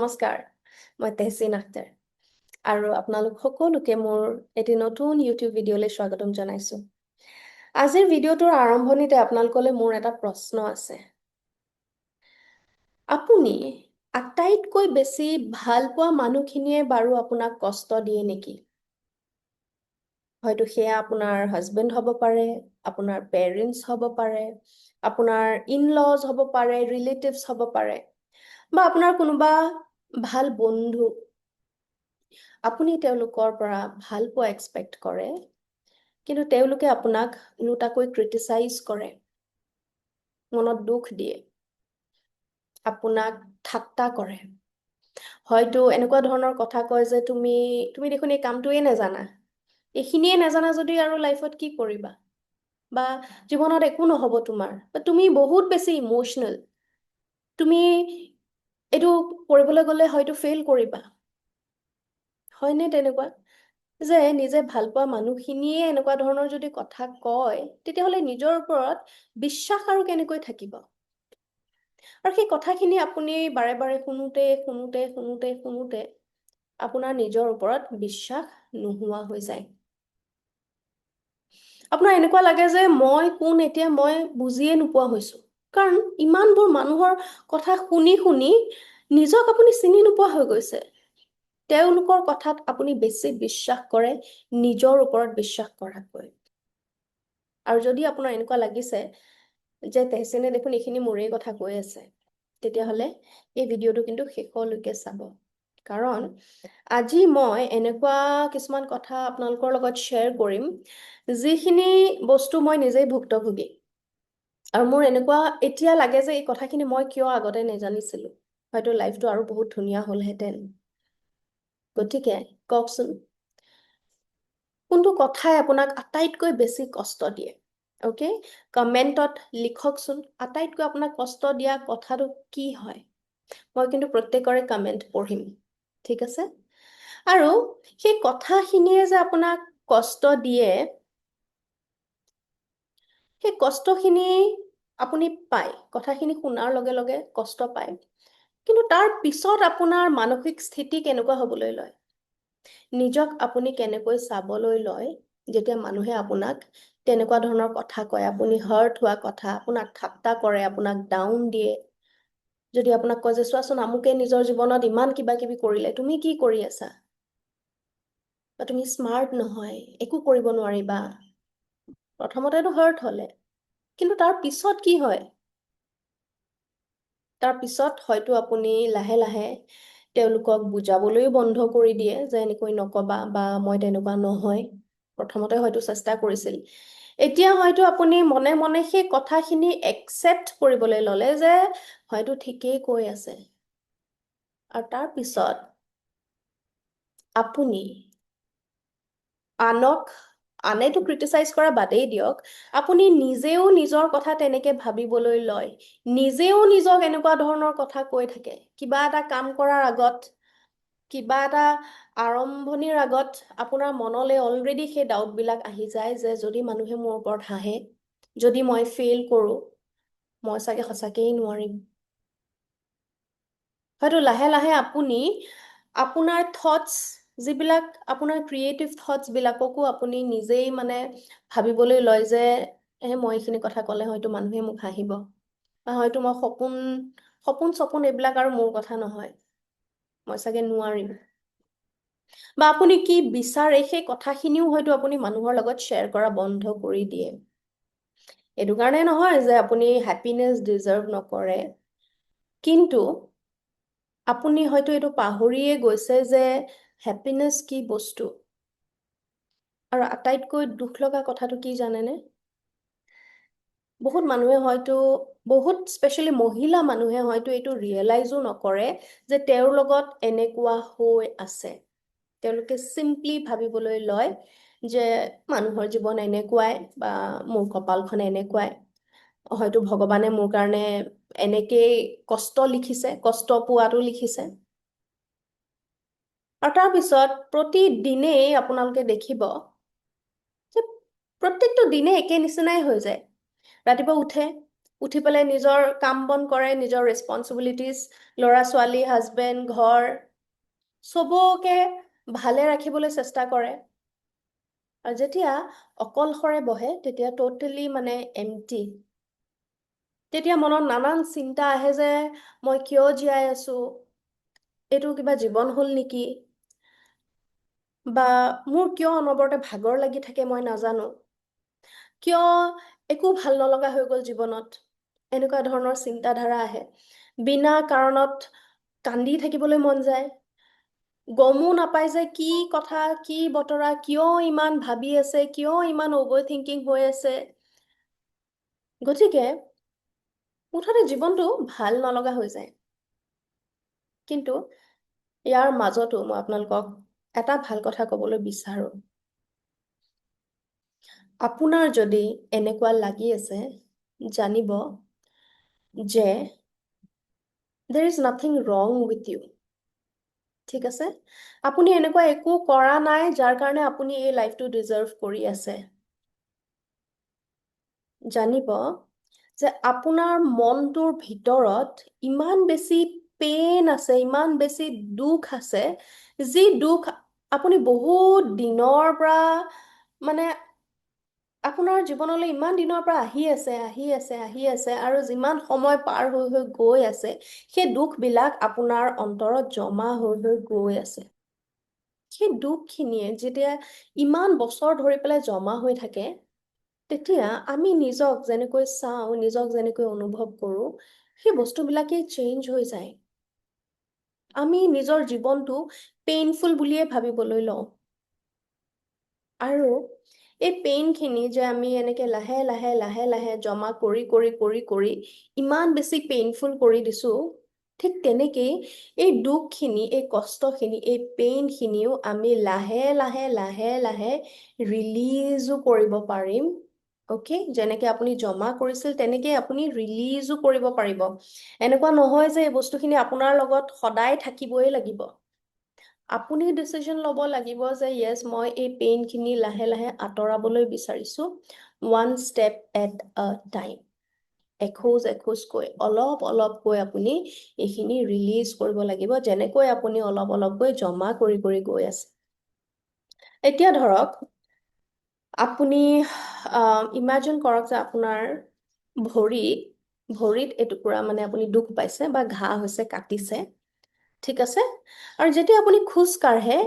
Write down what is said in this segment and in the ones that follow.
নমস্কাৰ, মই তেহচিন আখতাৰ আৰু আপোনালোক সকলোকে মোৰ এটি নতুন ইউটিউব ভিডিঅ'লৈ স্বাগতম জনাইছোঁ। আজিৰ ভিডিঅ'টোৰ আৰম্ভণিতে আপোনালোকলৈ মোৰ এটা প্ৰশ্ন আছে। আপুনি আটাইতকৈ বেছি ভাল পোৱা মানুহখিনিয়ে বাৰু আপোনাক কষ্ট দিয়ে নেকি? হয়তো সেয়া আপোনাৰ হাজবেণ্ড হ'ব পাৰে, আপোনাৰ পেৰেণ্টছ হ'ব পাৰে, আপোনাৰ ইন লজ হ'ব পাৰে, ৰিলেটিভছ হ'ব পাৰে বা আপোনাৰ কোনোবা ভাল বন্ধু। আপুনি তেওঁলোকৰ পৰা ভাল পোৱা এক্সপেক্ট কৰে, কিন্তু তেওঁলোকে আপোনাক ওলোটাকৈ ক্ৰিটিচাইজ কৰে, মনত দুখ দিয়ে, আপোনাক ঠাট্টা কৰে। হয়তো এনেকুৱা ধৰণৰ কথা কয় যে তুমি তুমি দেখোন এই কামটোৱে নাজানা, এইখিনিয়ে নাজানা যদি আৰু লাইফত কি কৰিবা, বা জীৱনত একো নহ'ব তোমাৰ, বা তুমি বহুত বেছি ইম'চনেল, তুমি এইটো কৰিবলৈ গ'লে হয়তো ফেইল কৰিবা। হয়নে তেনেকুৱা যে নিজে ভাল পোৱা মানুহখিনিয়ে এনেকুৱা ধৰণৰ যদি কথা কয়, তেতিয়াহ'লে নিজৰ ওপৰত বিশ্বাস আৰু কেনেকৈ থাকিব? আৰু সেই কথাখিনি আপুনি বাৰে বাৰে শুনোতে শুনোতে শুনোতে শুনোতে আপোনাৰ নিজৰ ওপৰত বিশ্বাস নোহোৱা হৈ যায়। আপোনাৰ এনেকুৱা লাগে যে মই কোন এতিয়া মই বুজিয়ে নোপোৱা হৈছো, কাৰণ ইমানবোৰ মানুহৰ কথা শুনি শুনি নিজক আপুনি চিনি নোপোৱা হৈ গৈছে। তেওঁলোকৰ কথাত আপুনি বেছি বিশ্বাস কৰে নিজৰ ওপৰত বিশ্বাস কৰাতকৈ। আৰু যদি আপোনাৰ এনেকুৱা লাগিছে যে তেহচিনে দেখোন এইখিনি মোৰেই কথা কৈ আছে, তেতিয়াহ'লে এই ভিডিঅ'টো কিন্তু শেষলৈকে চাব, কাৰণ আজি মই এনেকুৱা কিছুমান কথা আপোনালোকৰ লগত শ্বেয়াৰ কৰিম যিখিনি বস্তু মই নিজেই ভুক্তভোগী আৰু মোৰ এনেকুৱা এতিয়া লাগে যে এই কথাখিনি মই কিয় আগতে নেজানিছিলো, হয়তো লাইফটো আৰু বহুত ধুনীয়া হ'লহেঁতেন। গতিকে কওকচোন, কোনটো কথাই আপোনাক আটাইতকৈ বেছি কষ্ট দিয়ে? অ'কে, কমেণ্টত লিখকচোন, আটাইতকৈ আপোনাক কষ্ট দিয়া কথাটো কি হয়। মই কিন্তু প্ৰত্যেকৰে কমেণ্ট পঢ়িম, ঠিক আছে? আৰু সেই কথাখিনিয়ে যে আপোনাক কষ্ট দিয়ে, সেই কষ্টখিনি আপুনি পায়, কথাখিনি শুনাৰ লগে লগে কষ্ট পায়, কিন্তু তাৰ পিছত আপোনাৰ মানসিক স্থিতি কেনেকুৱা হ'বলৈ লয়, নিজক আপুনি কেনেকৈ চাবলৈ লয় যেতিয়া মানুহে আপোনাক তেনেকুৱা ধৰণৰ কথা কয়, আপুনি হাৰ্ট হোৱা কথা, আপোনাক ঠাট্টা কৰে, আপোনাক ডাউন দিয়ে, যদি আপোনাক কয় যে চোৱাচোন, আমুকে নিজৰ জীৱনত ইমান কিবা কিবি কৰিলে, তুমি কি কৰি আছা, বা তুমি স্মাৰ্ট নহয়, একো কৰিব নোৱাৰিবা। প্ৰথমতেতো হাৰ্ট হ'লে, কিন্তু তাৰ পিছত কি হয়? তাৰ পিছত হয়তো আপুনি লাহে লাহে তেওঁলোকক বুজাবলৈও বন্ধ কৰি দিয়ে যে এনেকৈ নকবা বা মই তেনেকুৱা নহয়। প্ৰথমতে হয়তো চেষ্টা কৰিছিল, এতিয়া হয়তো আপুনি মনে মনে সেই কথাখিনি একচেপ্ট কৰিবলৈ ল'লে যে হয়তো ঠিকেই কৈ আছে। আৰু তাৰ পিছত আপুনি আনক, আনেতো ক্ৰিটিচাইজ কৰা বাদেই দিয়ক, আপুনি নিজেও নিজৰ কথা তেনেকে ভাবিবলৈ লয়, নিজেও নিজক এনেকুৱা ধৰণৰ কথা কৈ থাকে। কিবা এটা কাম কৰাৰ আগত, কিবা এটা আৰম্ভণিৰ আগত আপোনাৰ মনলৈ অলৰেডি সেই ডাউটবিলাক আহি যায় যে যদি মানুহে মোৰ ওপৰত হাঁহে, যদি মই ফেইল কৰোঁ, মই চাগে সঁচাকেই নোৱাৰিম। হয়তো লাহে লাহে আপুনি আপোনাৰ থটছ, যিবিলাক আপোনাৰ ক্ৰিয়েটিভ থটছবিলাককো আপুনি নিজেই মানে ভাবিবলৈ লয় যে মই এইখিনি কথা ক'লে হয়তো মানুহে মোক হাঁহিব, বা হয়তো মই সপোন সপোন চপোন এইবিলাক আৰু মোৰ কথা নহয়, মই চাগে নোৱাৰিম। বা আপুনি কি বিচাৰে, সেই কথাখিনিও হয়তো আপুনি মানুহৰ লগত শ্বেয়াৰ কৰা বন্ধ কৰি দিয়ে। এইটো কাৰণে নহয় যে আপুনি হেপিনেছ ডিজাৰ্ভ নকৰে, কিন্তু আপুনি হয়তো এইটো পাহৰিয়ে গৈছে যে হেপিনেছ কি বস্তু। আৰু আটাইতকৈ দুখ লগা কথাটো কি জানেনে? বহুত মানুহে হয়তো, বহুত স্পেচিয়েলি মহিলা মানুহে হয়তো এইটো ৰিয়েলাইজো নকৰে যে তেওঁৰ লগত এনেকুৱা হৈ আছে। তেওঁলোকে চিম্পলি ভাবিবলৈ লয় যে মানুহৰ জীৱন এনেকুৱাই বা মোৰ কপালখন এনেকুৱাই, হয়তো ভগৱানে মোৰ কাৰণে এনেকেই কষ্ট লিখিছে, কষ্ট পোৱাটো লিখিছে। আৰু তাৰপিছত প্ৰতিদিনেই আপোনালোকে দেখিব যে প্ৰত্যেকটো দিনে একে নিচিনাই হৈ যায়। ৰাতিপুৱা উঠে, উঠি পেলাই নিজৰ কাম বন কৰে, নিজৰ ৰেচপনচিবিলিটিজ, ল'ৰা ছোৱালী, হাজবেণ্ড, ঘৰ, চবকে ভালে ৰাখিবলৈ চেষ্টা কৰে। আৰু যেতিয়া অকলশৰে বহে, তেতিয়া ট'টেলি মানে এমটি। তেতিয়া মনত নানান চিন্তা আহে যে মই কিয় জীয়াই আছো, এইটো কিবা জীৱন হ'ল নেকি, বা মোৰ কিয় অনবৰতে ভাগৰ লাগি থাকে মই নাজানো, কিয় একো ভাল নলগা হৈ গ'ল জীৱনত, এনেকুৱা ধৰণৰ চিন্তাধাৰা আহে। বিনা কাৰণত কান্দি থাকিবলৈ মন যায়। গমো নাপায় যে কি কথা, কি বতৰা, কিয় ইমান ভাবি আছে, কিয় ইমান অভাৰ থিংকিং হৈ আছে। গতিকে মুঠতে জীৱনটো ভাল নলগা হৈ যায়। কিন্তু ইয়াৰ মাজতো মই আপোনালোকক এটা ভাল কথা ক'বলৈ বিচাৰোঁ। আপোনাৰ যদি এনেকুৱা লাগি আছে, জানিব যে there is nothing wrong with you। ঠিক আছে, আপুনি এনেকুৱা একো কৰা নাই যাৰ কাৰণে আপুনি এই লাইফটো ডিজাৰ্ভ কৰি আছে। জানিব যে আপোনাৰ মনটোৰ ভিতৰত ইমান বেছি পেইন আছে, ইমান বেছি দুখ আছে, যি দুখ আপুনি বহুত দিনৰ পৰা, মানে আপোনাৰ জীৱনলৈ ইমান দিনৰ পৰা আহি আছে, আহি আছে, আহি আছে আৰু যিমান সময় পাৰ হৈ হৈ গৈ আছে, সেই দুখবিলাক আপোনাৰ অন্তৰত জমা হৈ হৈ গৈ আছে। সেই দুখখিনিয়ে যেতিয়া ইমান বছৰ ধৰি পেলাই জমা হৈ থাকে, তেতিয়া আমি নিজক যেনেকৈ চাওঁ, নিজক যেনেকৈ অনুভৱ কৰোঁ, সেই বস্তুবিলাকেই চেঞ্জ হৈ যায়। আমি নিজৰ জীৱনটো পেইনফুল বুলিয়ে ভাবিবলৈ লওঁ। আৰু এই পেইনখিনি যে আমি এনেকে লাহে লাহে লাহে লাহে জমা কৰি কৰি কৰি কৰি ইমান বেছি পেইনফুল কৰি দিছোঁ, ঠিক তেনেকেই এই দুখখিনি, এই কষ্টখিনি, এই পেইনখিনিও আমি লাহে লাহে লাহে লাহে ৰিলিজো কৰিব পাৰিম। অ'কে, যেনেকে আপুনি জমা কৰিছিল, তেনেকেই আপুনি ৰিলিজো কৰিব পাৰিব। এনেকুৱা নহয় যে এই বস্তুখিনি আপোনাৰ লগত সদায় থাকিবই লাগিব। আপুনি ডিচিশ্যন ল'ব লাগিব যে য়েছ, মই এই পেইনখিনি লাহে লাহে আঁতৰাবলৈ বিচাৰিছোঁ, one step at a time। এখোজ এখোজকৈ, অলপ অলপকৈ আপুনি এইখিনি ৰিলিজ কৰিব লাগিব, যেনেকৈ আপুনি অলপ অলপকৈ জমা কৰি কৰি গৈ আছে। এতিয়া ধৰক আপুনি ইমাজিন কৰক যে আপোনাৰ ভৰিত এটুকুৰা মানে আপুনি দুখ পাইছে বা ঘাঁ হৈছে, কাটিছে, ঠিক আছে? আৰু যেতিয়া আপুনি খোজ কাঢ়ে,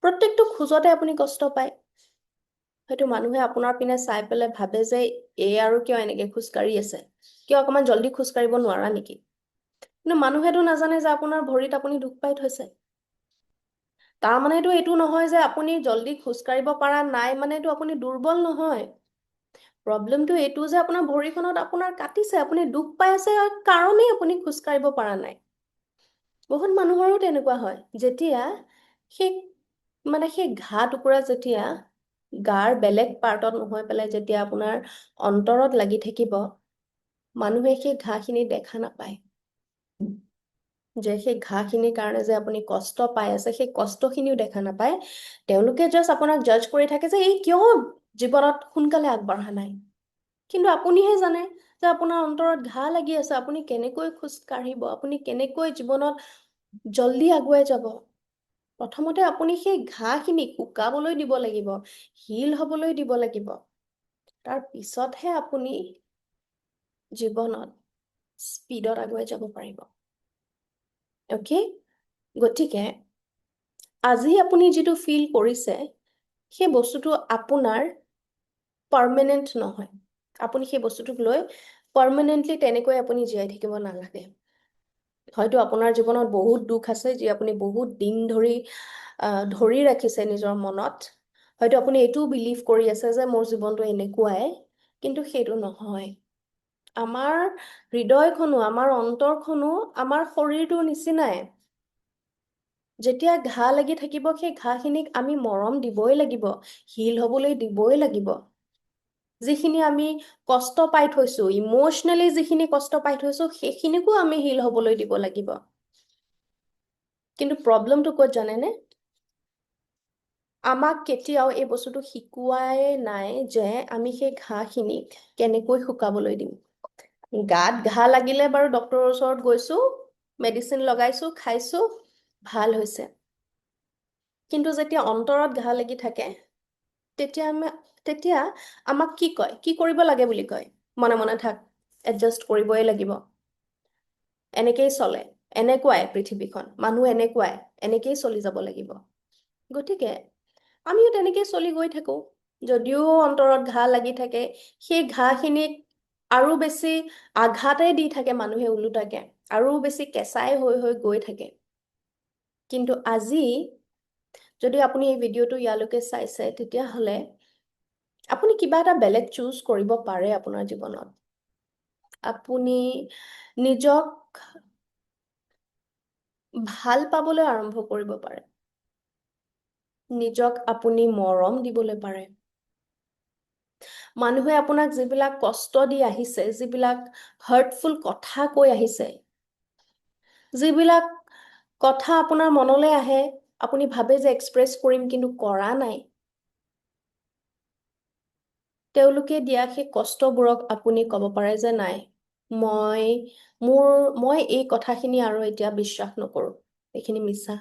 প্ৰত্যেকটো খোজতে আপুনি কষ্ট পায়। হয়তো মানুহে আপোনাৰ পিনে চাই পেলাই ভাবে যে এই আৰু কিয় এনেকে খোজ কাঢ়ি আছে, কিয় অকণমান জল্দি খোজ কাঢ়িব নোৱাৰা নেকি? কিন্তু মানুহেতো নাজানে যে আপোনাৰ ভৰিত আপুনি দুখ পাই থৈছে। তাৰ মানেতো এইটো নহয় যে আপুনি জল্দি খোজ কাঢ়িব পৰা নাই মানেতো আপুনি দুৰ্বল নহয়। প্ৰব্লেমটো এইটো যে আপোনাৰ ভৰিখনত আপোনাৰ কাটিছে, আপুনি দুখ পাই আছে কাৰণেই আপুনি খোজ কাঢ়িব পৰা নাই। বহুত মানুহৰো তেনেকুৱা হয়, যেতিয়া সেই মানে সেই ঘাঁ টুকুৰা যেতিয়া গাৰ বেলেগ পাৰ্টত নহয় পেলাই যেতিয়া আপোনাৰ অন্তৰত লাগি থাকিব, মানুহে সেই ঘাঁখিনি দেখা নাপায়, যে সেই ঘাঁখিনিৰ কাৰণে যে আপুনি কষ্ট পাই আছে, সেই কষ্টখিনিও দেখা নাপায়। তেওঁলোকে জাষ্ট আপোনাক জাজ কৰি থাকে যে এই কিয় জীৱনত সোনকালে আগবাঢ়া নাই। কিন্তু আপুনিহে জানে যে আপোনাৰ অন্তৰত ঘাঁ লাগি আছে। আপুনি কেনেকৈ খোজ কাঢ়িব, আপুনি কেনেকৈ জীৱনত জল্দি আগুৱাই যাব? প্ৰথমতে আপুনি সেই ঘাঁখিনি শুকাবলৈ দিব লাগিব, হিল হ'বলৈ দিব লাগিব। তাৰ পিছতহে আপুনি জীৱনত স্পীডত আগুৱাই যাব পাৰিব। অ'কে, গতিকে আজি আপুনি যিটো ফিল কৰিছে, সেই বস্তুটো আপোনাৰ পাৰ্মানেণ্ট নহয়। আপুনি সেই বস্তুটোক লৈ পাৰ্মানেণ্টলি তেনেকৈ আপুনি জীয়াই থাকিব নালাগে। হয়তো আপোনাৰ জীৱনত বহুত দুখ আছে, যি আপুনি বহুত দিন ধৰি ধৰি ৰাখিছে নিজৰ মনত। হয়তো আপুনি এইটোও বিলিভ কৰি আছে যে মোৰ জীৱনটো এনেকুৱাই, কিন্তু সেইটো নহয়। আমাৰ হৃদয়খনো, আমাৰ অন্তৰখনো আমাৰ শৰীৰটোৰ নিচিনাই। যেতিয়া ঘাঁ লাগি থাকিব, সেই ঘাঁখিনিক আমি মৰম দিবই লাগিব, হিল হ'বলৈ দিবই লাগিব। যিখিনি আমি কষ্ট পাই থৈছো, ইম'চনেলি যিখিনি কষ্ট পাই থৈছো, সেইখিনিকো আমি হিল হ'বলৈ দিব লাগিব। কিন্তু প্ৰব্লেমটো ক'ত জানেনে? আমাক কেতিয়াও এই বস্তুটো শিকোৱাই নাই যে আমি সেই ঘাঁখিনিক কেনেকৈ শুকাবলৈ দিম। গাত ঘাঁ লাগিলে বাৰু ডক্তৰৰ ওচৰত গৈছো, মেডিচিন লগাইছো, খাইছো, ভাল হৈছে। কিন্তু যেতিয়া অন্তৰত ঘাঁ লাগি থাকে, তেতিয়া আমাক কি কয়, কি কৰিব লাগে বুলি কয়? মনে মনে থাক, এডজাষ্ট কৰিবই লাগিব, এনেকেই চলে, এনেকুৱাই পৃথিৱীখন, মানুহ এনেকুৱাই, এনেকেই চলি যাব লাগিব। গতিকে আমিও তেনেকেই চলি গৈ থাকো। যদিও অন্তৰত ঘাঁ লাগি থাকে, সেই ঘাঁখিনিক আৰু বেছি আঘাতে দি থাকে মানুহে ওলোটাকে, আৰু বেছি কেঁচাই হৈ হৈ গৈ থাকে। কিন্তু আজি যদি আপুনি এই ভিডিঅ'টো ইয়ালৈকে চাইছে, তেতিয়াহ'লে আপুনি কিবা এটা বেলেগ চুজ কৰিব পাৰে আপোনাৰ জীৱনত। আপুনি নিজক ভাল পাবলৈ আৰম্ভ কৰিব পাৰে, নিজক আপুনি মৰম দিবলৈ পাৰে। মানুহে আপোনাক যিবিলাক কষ্ট দি আহিছে, যিবিলাক হাৰ্টফুল কথা কৈ আহিছে, যিবিলাক কথা আপোনাৰ মনলৈ আহে, আপুনি ভাবে যে এক্সপ্ৰেছ কৰিম কিন্তু কৰা নাই, তেওঁলোকে দিয়া সেই কষ্টবোৰক আপুনি ক'ব পাৰে যে নাই, মই এই কথাখিনি আৰু এতিয়া বিশ্বাস নকৰোঁ, এইখিনি মিছা।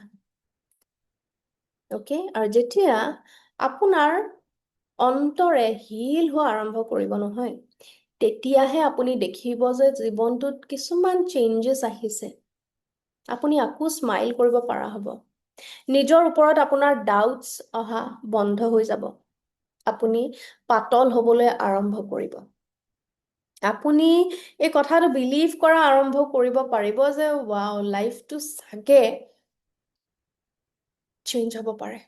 অ'কে, আৰু যেতিয়া আপোনাৰ অন্তৰে হিল হোৱা আৰম্ভ কৰিব নহয়, তেতিয়াহে আপুনি দেখিব যে জীৱনটোত কিছুমান চেঞ্জেছ আহিছে। আপুনি আকৌ স্মাইল কৰিব পৰা হ'ব, নিজৰ ওপৰত আপোনাৰ ডাউটছ অহা বন্ধ হৈ যাব, আপুনি পাতল হ'বলৈ আৰম্ভ কৰিব, আপুনি এই কথাটো বিলিভ কৰা আৰম্ভ কৰিব পাৰিব যে ৱাও, লাইফটো চাগে চেঞ্জ হ'ব পাৰে,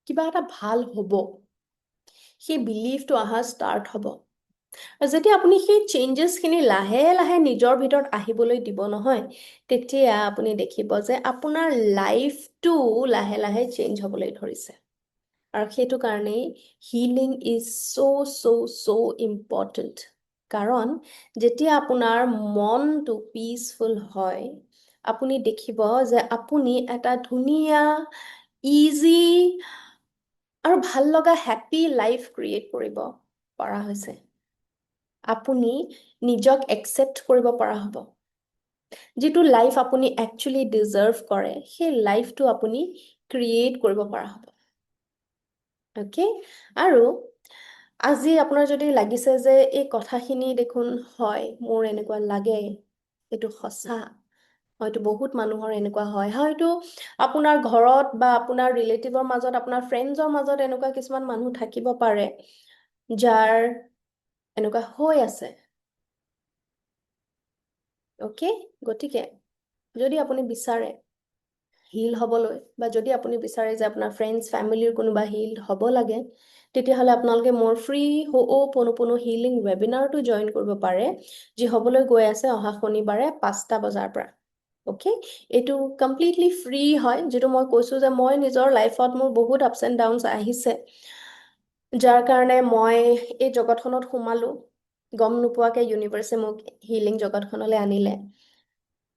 কিবা এটা ভাল হ'ব। সেই বিলিভটো অহা ষ্টাৰ্ট হ'ব। আৰু যেতিয়া আপুনি সেই চেঞ্জেছখিনি লাহে লাহে নিজৰ ভিতৰত আহিবলৈ দিব নহয়, তেতিয়া আপুনি দেখিব যে আপোনাৰ লাইফটো লাহে লাহে চেঞ্জ হ'বলৈ ধৰিছে। আৰু সেইটো কাৰণেই healing is so so so important। কাৰণ যেতিয়া আপোনাৰ মনটো পিচফুল হয়, আপুনি দেখিব যে আপুনি এটা ধুনীয়া, ইজি আৰু ভাল লগা হেপ্পী লাইফ ক্ৰিয়েট কৰিব পৰা হৈছে। আপুনি নিজক একচেপ্ট কৰিব পৰা হ'ব। যিটো লাইফ আপুনি একচুৱেলি ডিজাৰ্ভ কৰে, সেই লাইফটো আপুনি ক্ৰিয়েট কৰিব পৰা হ'ব। অ'কে, আৰু আজি আপোনাৰ যদি লাগিছে যে এই কথাখিনি দেখোন হয়, মোৰ এনেকুৱা লাগে, এইটো সঁচা, হয়তো বহুত মানুহৰ এনেকুৱা হয়, হয়তো আপোনাৰ ঘৰত বা আপোনাৰ ৰিলেটিভৰ মাজত, আপোনাৰ ফ্ৰেণ্ডছৰ মাজত এনেকুৱা কিছুমান মানুহ থাকিব পাৰে যাৰ এনেকুৱা হৈ আছে। অ'কে, গতিকে যদি আপুনি বিচাৰে হিল হ'বলৈ বা যদি আপুনি বিচাৰে যে আপোনাৰ ফ্ৰেণ্ডছ, ফেমিলিৰ কোনোবা হিল হ'ব লাগে, তেতিয়াহ'লে আপোনালোকে মোৰ ফ্ৰী হো'অ'পনোপনো হিলিং ৱেবিনাৰটো জইন কৰিব পাৰে, যি হ'বলৈ গৈ আছে অহা শনিবাৰে 5টা বজাৰ পৰা। অ'কে, এইটো কমপ্লিটলি ফ্ৰী হয়। যিটো মই কৈছোঁ যে মই নিজৰ লাইফত মোৰ বহুত আপছ এণ্ড ডাউনছ আহিছে, যাৰ কাৰণে মই এই জগতখনত সোমালোঁ। গম নোপোৱাকৈ ইউনিভাৰ্ছে মোক হিলিং জগতখনলৈ আনিলে।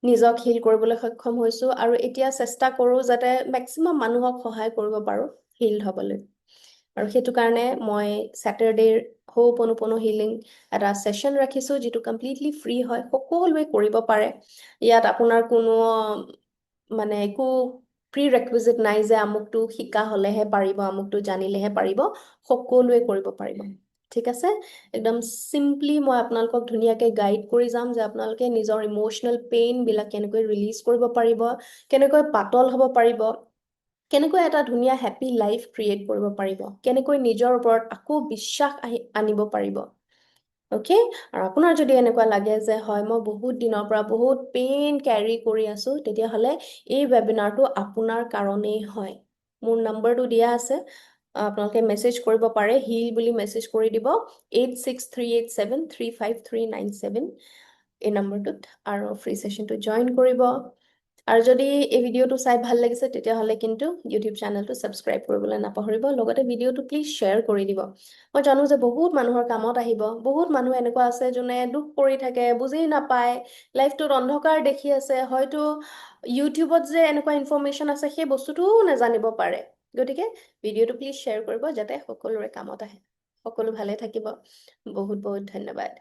নিজক হিল কৰিবলৈ সক্ষম হৈছোঁ আৰু এতিয়া চেষ্টা কৰোঁ যাতে মেক্সিমাম মানুহক সহায় কৰিব পাৰোঁ হিল হ'বলৈ। আৰু সেইটো কাৰণে মই ছেটাৰডেৰ হো'অ'পনোপনো হিলিং এটা ছেশ্যন ৰাখিছোঁ, যিটো কমপ্লিটলি ফ্ৰী হয়, সকলোৱে কৰিব পাৰে। ইয়াত আপোনাৰ কোনো মানে একো প্ৰি ৰেকুইজিট নাই যে আমুকটো শিকা হ'লেহে পাৰিব, আমুকটো জানিলেহে পাৰিব। সকলোৱে কৰিব পাৰিব। ঠিক আছে, একদম চিম্পলি মই আপোনালোকক ধুনীয়াকৈ গাইড কৰি যাম যে আপোনালোকে নিজৰ ইম'চনেল পেইনবিলাক কেনেকৈ ৰিলিজ কৰিব পাৰিব, কেনেকৈ পাতল হ'ব পাৰিব, কেনেকৈ এটা ধুনীয়া হেপ্পী লাইফ ক্ৰিয়েট কৰিব পাৰিব, কেনেকৈ নিজৰ ওপৰত আকৌ বিশ্বাস আনিব পাৰিব। অ'কে, আৰু আপোনাৰ যদি এনেকুৱা লাগে যে হয়, মই বহুত দিনৰ পৰা বহুত পেইন কেৰি কৰি আছোঁ, তেতিয়াহ'লে এই ৱেবিনাৰটো আপোনাৰ কাৰণেই হয়। মোৰ নম্বৰটো দিয়া আছে, আপোনালোকে মেছেজ কৰিব পাৰে। হিল বুলি মেছেজ কৰি দিব 8638735397 এই নম্বৰটোত আৰু ফ্ৰী ছেশ্যনটো জইন কৰিব। আৰু যদি এই ভিডিঅ'টো চাই ভাল লাগিছে, তেতিয়াহ'লে কিন্তু ইউটিউব চেনেলটো ছাবস্ক্ৰাইব কৰিবলৈ নাপাহৰিব। লগতে ভিডিঅ'টো প্লিজ শ্বেয়াৰ কৰি দিব। মই জানো যে বহুত মানুহৰ কামত আহিব। বহুত মানুহ এনেকুৱা আছে যোনে দুখ কৰি থাকে, বুজি নাপায়, লাইফটোত অন্ধকাৰ দেখি আছে, হয়তো ইউটিউবত যে এনেকুৱা ইনফৰ্মেশ্যন আছে সেই বস্তুটোও নাজানিব পাৰে। গতিকে ভিডিঅ'টো প্লিজ শ্বেয়াৰ কৰিব যাতে সকলোৰে কামত আহে। সকলো ভালে থাকিব। বহুত বহুত ধন্যবাদ।